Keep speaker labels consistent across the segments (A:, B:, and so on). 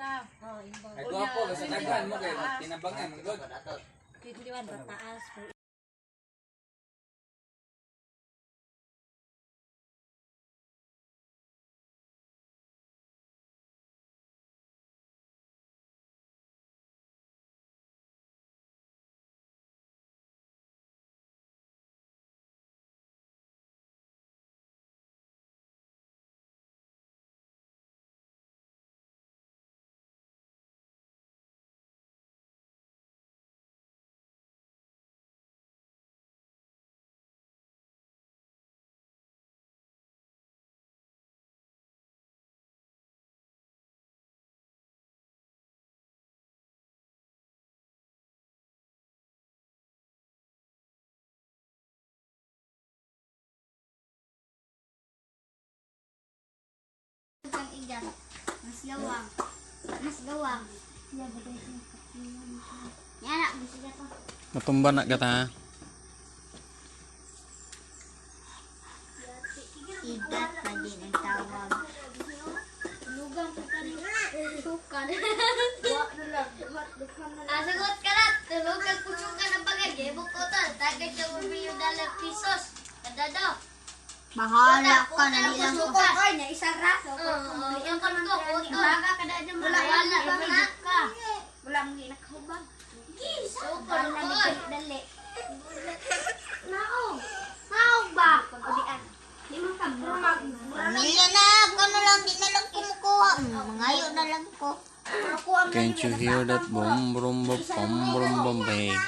A: Oh, imba.
B: Ay gwapo basta daghan mo kay tinabangan man gud.
A: 21 pataas.
C: Ang igat. Mas gawang. Mas gawang. Yan na, mas igat to.
D: Matumba na gata ha.
C: Igat pa din ang tawag. Lugang po ka rin. Sukan.
E: Ah, sagot ka na. Tulog kag pusukan ang bagay. Gebok ko to. Tagad ka 1 million dollar pesos. Kada daw.
C: Bahala ka na nilang ko.
E: Suka.
C: na isa raso.
E: Oo, yung kan ko, utol.
C: Baga ka na dyan.
E: Wala wala na.
C: Ka. Wala mong ginakahubag.
E: Super ko.
C: Dali. Naong. Naong ba? Pag-udian. Di man ka
F: Pamilya na, ano lang, di na lang kumukuha. Mangayo na lang ko.
D: Can't you hear that boom boom boom boom boom boom bass?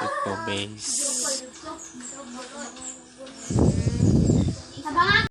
D: Ito bass.
C: Sabangan.